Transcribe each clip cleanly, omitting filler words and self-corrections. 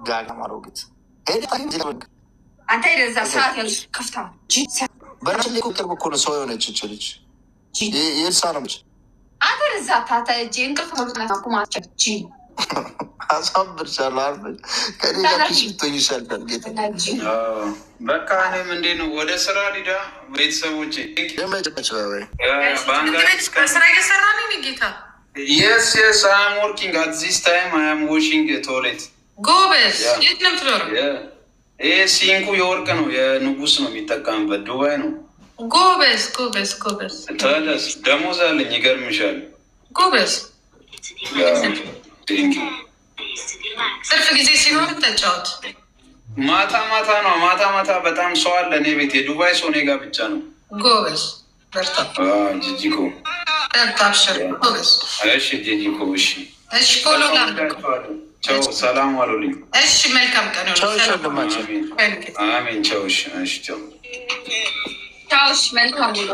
ጋጋም አሮጊት። አንተ ሄደህ እዛ ስርዓት ያዝ። ክፍታ። በነገራችን ላይ እኮ ቅርብ እኮ ነው ሰው የሆነች እች ልጅ የእርሳ ነው። አንተ እዛ ታተ እጄ እንቅልፍ ጂ አሳብርሻለሁ። አርፈሽ ከእኔ ጋር peace ብትሆኝ ይሻልሻል። ጌታ። በቃ እኔም እንዴት ነው ወደ ስራ ሊዳ ቤተሰቦቼ። ስራ እየሰራ ነው ጌታ። Yes, I am working at this time. I am washing toilet. ጎበዝ። የት ነው የምትኖረው? ይሄ sink ኡ የወርቅ ነው፣ የንጉስ ነው የሚጠቀምበት፣ ዱባይ ነው። ጎበዝ ጎበዝ ጎበዝ። ታዲያስ ደሞዝ አለኝ፣ ይገርምሻል። ጎበዝ። ትርፍ ጊዜ ሲኖር ተጫወት። ማታ ማታ ነው፣ ማታ ማታ በጣም ሰው አለ እኔ ቤት፣ የዱባይ ሰው እኔ ጋር ብቻ ነው። ጎበዝ፣ በርታ። ጂጂኮ። በርታ፣ አብሽር፣ ጎበዝ። እሺ ጂጂኮ፣ እሺ። እሺ፣ follow ላድርግ። ቸው፣ ሰላም ዋሉልኝ። እሺ፣ መልካም ቀን። ቻው ወንድማችን። አሜን። ቸው፣ እሺ፣ እሺ፣ ቸው። ቻው። እሺ፣ መልካም ውሎ።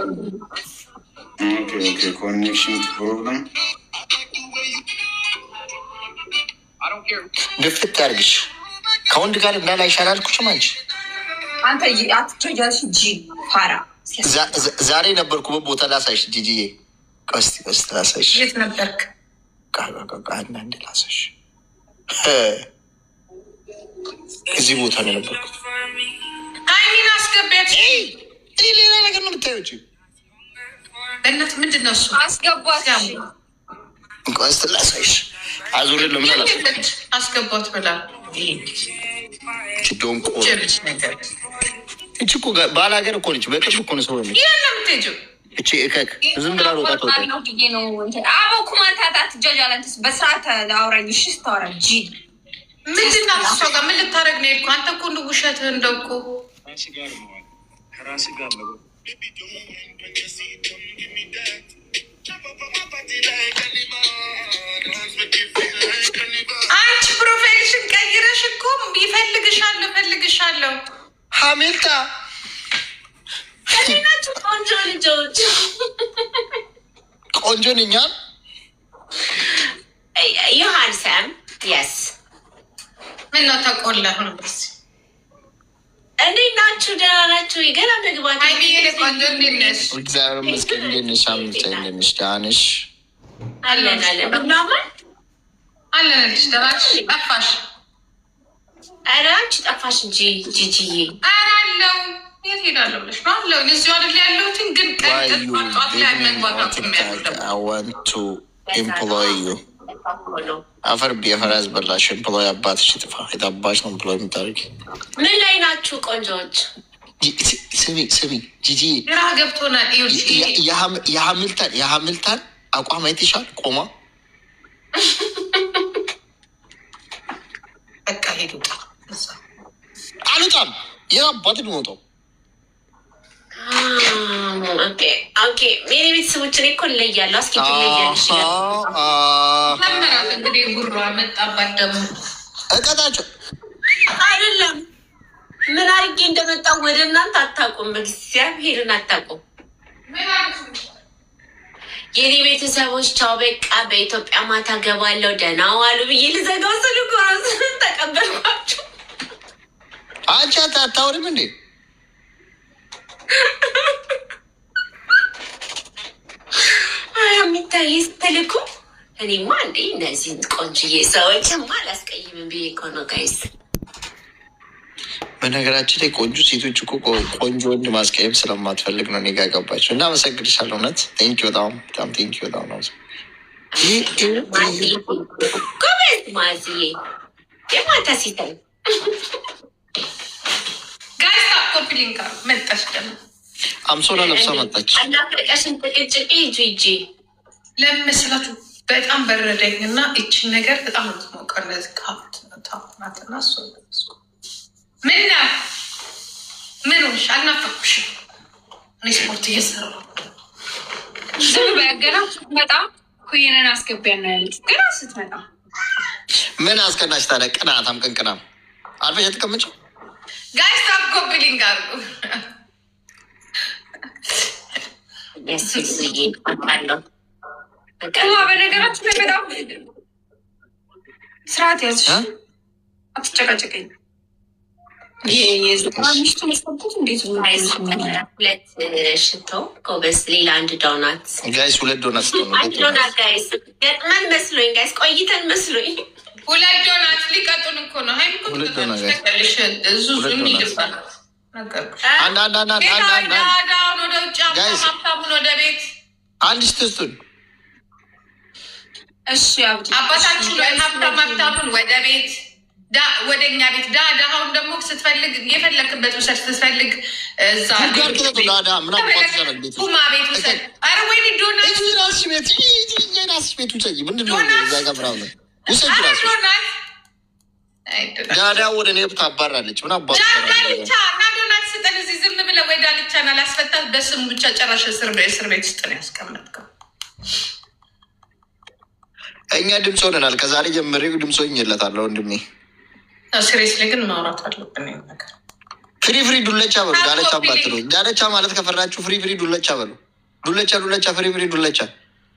Okay, connection problem. ድፍት ያርግሽ። ከወንድ ጋር እንዳላይሽ አላልኩሽም አንቺ? አንተ አትጃጃልሽ ጂ ፋራ። ዛሬ የነበርኩበት ቦታ ላሳይሽ ጂጂዬ። ቀስቲ ቀስቲ ላሳይሽ። የት ነበርክ? አንዳንዴ ላሳይሽ። እዚህ ቦታ ነው የነበርኩት። ሀይሚን አስገቢያት። እኔ ሌላ ነገር ነው የምታየው። በእናትህ ምንድን ነው እሱ? አስገቧት። ቀስቲ ላሳይሽ። አዙሬ ለምን አላሳይሽ? አስገቧት ብላ። ደንቆሮ። ጀብች ነገር። እቺ እኮ ባል ሀገር እኮ ነች። በቅርብ እኮ ነው ሰው ነች። የት ነው የምትሄጂው? እቺ እከክ ዝም ብላ ሮጣ ትወጣ። ነው ብዬ ነው እንትን አበው ኩማንታ አትጃጃል። አንተስ በስርዓት አውራኝ። እሺ ስታወራ ጂ። ምንድን ናት እሷ ጋር ምን ልታደርግ ነው የሄድኩ? አንተ እኮ እንደው ውሸትህ እንደው እኮ። ከራስ ጋር መሆን። አንቺ profile ሽን ቀይረሽ እኮ ይፈልግሻለሁ እፈልግሻለሁ። ሀሜልታ። እንዴት ናችሁ ቆንጆ ልጆች? ቆንጆ ነኝ። You handsome, yes. ምን ነው ተቆላ? እንዴት ናችሁ? ደህና ናችሁ? ገና መግባት ሀይሚ የኔ ቆንጆ እንዴት ነሽ? እግዚአብሔር ይመስገን። እንዴት ነሽ ሀሜልታ? እንዴት ነሽ? ደህና ነሽ? አለን አለን ምናምን። አለንልሽ። ደህና ነሽ? ጠፋሽ። ኧረ አንቺ ጠፋሽ እንጂ ጂጂዬ። ኧረ አለው፣ የት ሄዳለሁ ብለሽ ነው? አለው፣ እዚሁ አይደል ያለሁትን፣ ግን ቀን ቀን ጠዋት ጠዋት ላይ መግባት አቁሜያለሁ ደግሞ። I want to employ you. ነው። አፈር ቢያፈር ያስበላሽ። Employ አባትሽ ይጥፋ። የታባሽ ነው employ የምታደርጊ? ምን ላይ ናችሁ ቆንጆዎች? ስሚ ስሚ ጂጂ። ግራ ገብቶናል። ይኸውልሽ። የሀሚልተን አቋም አይተሻል? ቆማ። በቃ ሄዱ። አልወጣም። የአባት ነው። Okay, የኔ ቤተሰቦች፣ እኔ እኮ እለያለሁ። እስኪ ትለያለሽ። መመራት እንግዲህ ጉሯ መጣባት ደግሞ። እቀጣቸው። አይደለም፣ ምን አድርጌ እንደመጣሁ ወደ እናንተ አታውቁም። እግዚአብሔርን አታውቁም። የኔ ቤተሰቦች ቻው፣ በቃ በኢትዮጵያ ማታ ገባለሁ፣ ደህና ዋሉ ብዬ ልዘጋው ስል እኮ ነው ተቀበልኳቸው። አንቺ አታወሪም እንዴ? የሚታይ ስትልኩ እኔማ እንዴ እነዚህን ቆንጅዬ ሰዎችማ አላስቀይምም ብዬ እኮ ነው guys። በነገራችን ላይ ቆንጆ ሴቶች እኮ ቆንጆ ወንድ ማስቀየም ስለማትፈልግ ነው እኔ ጋ ገባቸው። እና አመሰግንሻለሁ። እውነት thank you፣ በጣም በጣም thank you፣ በጣም ነው። ጎበዝ ማዝዬ የማታ ሲታይ። Guys, tap copy link መጣች ደግሞ። አምሶላ ለብሳ መጣች። አናፈቀሽን ጥቅጭቄ ጂጂ። ለምን መሰላችሁ? በጣም በረደኝ እና ይችን ነገር በጣም ነው የምትሞቀው። እንደዚህ ካፍት ናትና እሱ ምን ነው ምን ሆንሽ? አልናፈቅኩሽም። እኔ ስፖርት እየሰራሁ። ዝም በይ። ገና ስትመጣ ኩይንን አስገቢያ ነው ያለችው። ገና ስትመጣ። ምን አስቀናሽ ታዲያ? ቅናታም ቅንቅናም አርፈሽ የተቀመጭው። Guys, tap copy link አድርጉ። የሱስዬ አውቃለሁ። እማ በነገራችን ላይ በጣም ስርዓት ያዝሽ። አትጨቃጨቀኝ። ሚስቱ መስጠት እንዴት? ሁለት ሽቶ ጎበዝ። ሌላ አንድ ዶናት። Guys፣ ሁለት ዶናት ስጡን። አንድ donut guys። ገጥመን መስሎኝ guys፣ ቆይተን መስሎኝ። ሁለት ዶናት ሊቀጡን እኮ ነው። ሀይሚ እኮ ሁለት ዶናት guys። ትቀጣለች። ዙዙ ሁለት ዶናት። እንሂድባት ነገርኩሽ። አንድ አንድ አንድ አንድ አንድ አንድ አንድ ዳውን ወደ ውጭ፣ Guys። ሀብታሙን ወደ ቤት። አንድ ሽቶ ስጡን። እሺ አብዲ። አባታችን ወይ ሀብታም ሀብታሙን ወደ ቤት፣ ወደ እኛ ቤት፣ ድሃውን ደግሞ ስትፈልግ የፈለክበት ውሰድ። ስትፈልግ እዛ ጋር ክተቱ። ዳዳ ምን አባቱ ይሰራል ቤት ውስጥ? ፑማ ቤት ውሰድ። ኧረ ወይኔ ዶናት። እዚህ ራስሽ ቤት፣ የራስሽ ቤት ውሰጂ። ምንድን ነው እዛ ጋር ምናምን? ውሰጂ ኧረ ራስሽ። ዶናት፣ አይ ዶናት። ዳዳ ወደ እኔ ታባራለች። ምን አባቱ ይሰራል? ዳልቻ እና ዶናት ስጠን። እዚህ ዝም ብለህ ወይ ዳልቻን አላስፈታት በስሙ ብቻ ጨራሽ እስር ቤት ውስጥ ነው ያስቀመጥከው። እኛ ድምፅ ሆነናል። ከዛሬ ጀምሬ ድምፅ ሆኜለታለሁ ወንድሜ። Seriously ግን ማውራት አለብን ይሄን ነገር። Free free ዱለቻ በሉ። ዳለቻ ባትሉ፣ ዳለቻ ማለት ከፈራችሁ free free ዱለቻ በሉ። ዱለቻ ዱለቻ፣ free free ዱለቻ።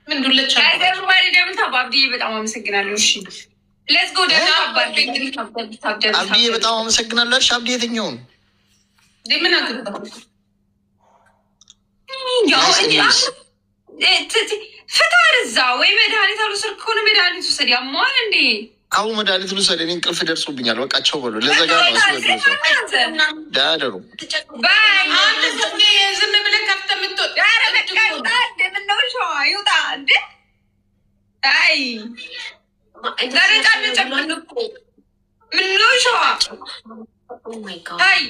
ምን ዱለቻ? Everybody double tap። አብዲዬ በጣም አመሰግናለሁ። እሺ let's go፣ double tap double tap double tap double አብዲዬ tap። በጣም አመሰግናለሁ አልሽ። አብዲ የትኛውን? እንዴ ምን አገባ? Nice news. ፍታ እዛ ወይ መድኃኒት አልወሰድክ ከሆነ መድኃኒት ውሰድ። ያመዋል እንዴ? አሁን መድኃኒት ልውሰድ። እኔ እንቅልፍ ደርሶብኛል። በቃ ቸው በሉ። ለዘጋ ነው አስወዱ። ደህና ደሩ። Bye. አንተ ዝም ብለህ ከፍተህ የምትወጣ ኧረ በቃ ይውጣ እንዴ! ምነው ሸዋ ይውጣ እንዴ? አይ ዛሬ ጫን ጨምር። ምነው ሸዋ? Oh my God. አይ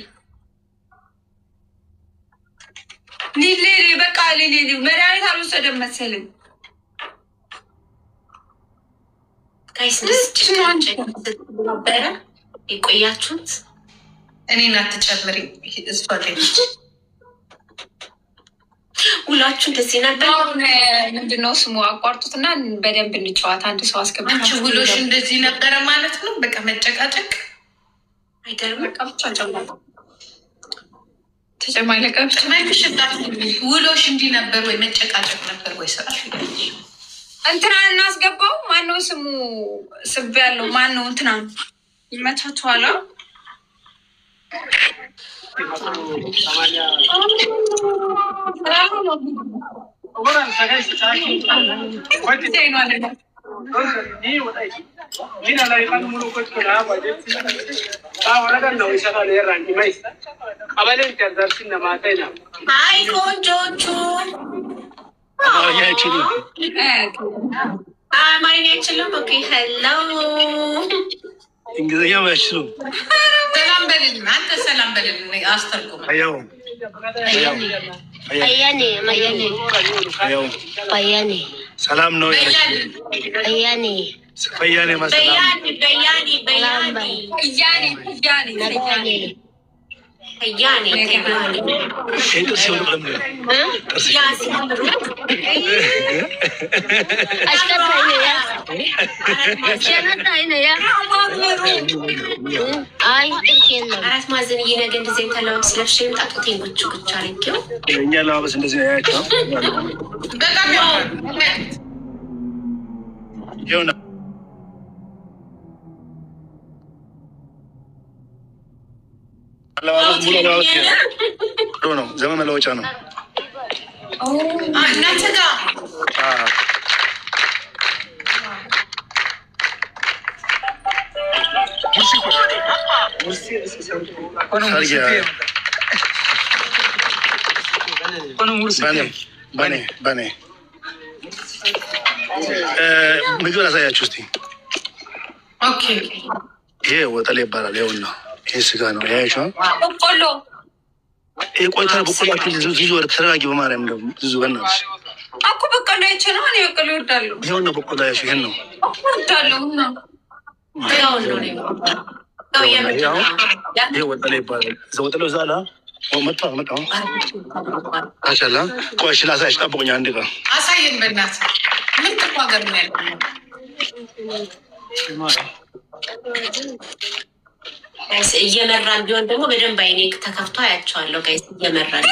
ሊሌ በቃ ሊሌ መድኃኒት አልወሰደም መሰለኝ። Guys ነበረ የቆያችሁት። እኔን አትጨምሪ። እሷ ላይ ውላችሁ እንደዚህ ነበር። አሁን ምንድነው ስሙ? አቋርጡትና በደንብ እንጫወት። አንድ ሰው አንቺ አስገብታችሁ ውሎሽ እንደዚህ ነበረ ማለት ነው። በቃ መጨቃጨቅ። አይገርምም? በቃ ብቻ ጨምሩ። ተጨማሪ ለቃ ብቻ። መልሽ፣ ውሎሽ እንዲህ ነበር ወይ መጨቃጨቅ ነበር ወይ ስራሽ? ይላለሽ። እንትና እናስገባው። ማነው ስሙ? ስብ ያለው ማነው? እንትና ይመቻችኋል። አይ ቆንጆቹ። አማርኛ አይችሉም። አማርኛ አይችሉም። Okay hello። እንግሊዝኛም አይችሉም። ሰላም በልልን አንተ፣ ሰላም በልልን አስተርጉም። አያው አያው Ayane, ayane, አያው ayane, ሰላም ነው ያለች። ayane, ፈያኔ ማሰላም። በያኒ በያኒ በያኒ። ያኔ ያኔ nagane, በያኒ በያኒ። ይሄ ጥርስ ይወድቅ ለምን ነው? ጥርስ ያ ሲያምሩ። ashkata ina ya, shakata ina ya, ay, kenan. አራት ማዕዘን እየነገ እንደዚህ አይነት አለባበስ ለብሼ ልምጣ። ጡቴን ጉች ጉች አድርጌው። እኛ አለባበስ እንደዚህ ነው ያያቸው። በጣም ያምራል። ይኸውና አለባበስ፣ ሙሉ አለባበስ ይሄ ነው። ጥሩ ነው። ዘመን መለወጫ ነው። እናንተ ጋር አዎ። በኔ በኔ በኔ ምግብ ላሳያችሁ እስኪ። Okay. ይሄ ወጠሌ ይባላል። ይኸውና ይሄ ስጋ ነው። ያያችሁ በቆሎ። ይሄ ቆይታ በቆሎ ዙዙ ወደ ተረጋጊ። በማርያም ደግሞ ዙዙ በእናትሽ። እኮ በቆሎ አይቼ ነው። እኔ በቆሎ እወዳለሁ። ይኸውና በቆሎ ያያችሁ ይሄን ነው። እኮ እወዳለሁ እና ስጋውን ነው ነው ስጋው የምንድን ነው? ይሄ ወጠሌ ይባላል። እዛ ወጠሌው እዛ አለ። መጣ መጣ አቻላ። ቆይ እሺ ላሳያችሁ፣ ጠብቁኝ አንድ ቀን። አሳየን በእናትህ። ምን ጥቁ ሀገር ነው ያለው? Guys እየመራን ቢሆን ደግሞ በደንብ አይኔ ተከፍቶ አያቸዋለሁ። Guys እየመራን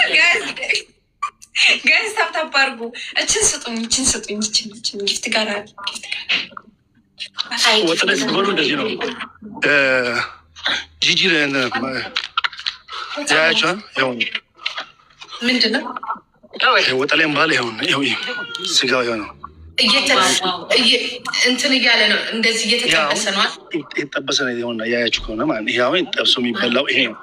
Guys tap tap አድርጉ። እችን ስጡኝ፣ እችን ስጡኝ፣ እችን እችን gift ጋር gift ጋር ወጥ ላይ ስትበሉ እንደዚህ ነው። ጂጂ ያያችኋል። ይኸው። ምንድን ነው? ወጥ ላይ ባህል ይኸው ይኸው ስጋው ይኸው ነው። እንትን እያለ ነው፣ እንደዚህ እየተጠበሰ ነው። የተጠበሰ ነው። ይኸውና ያያችሁ ከሆነ ማለት ይሄ አሁን ጠብሶ የሚበላው ይሄ ነው።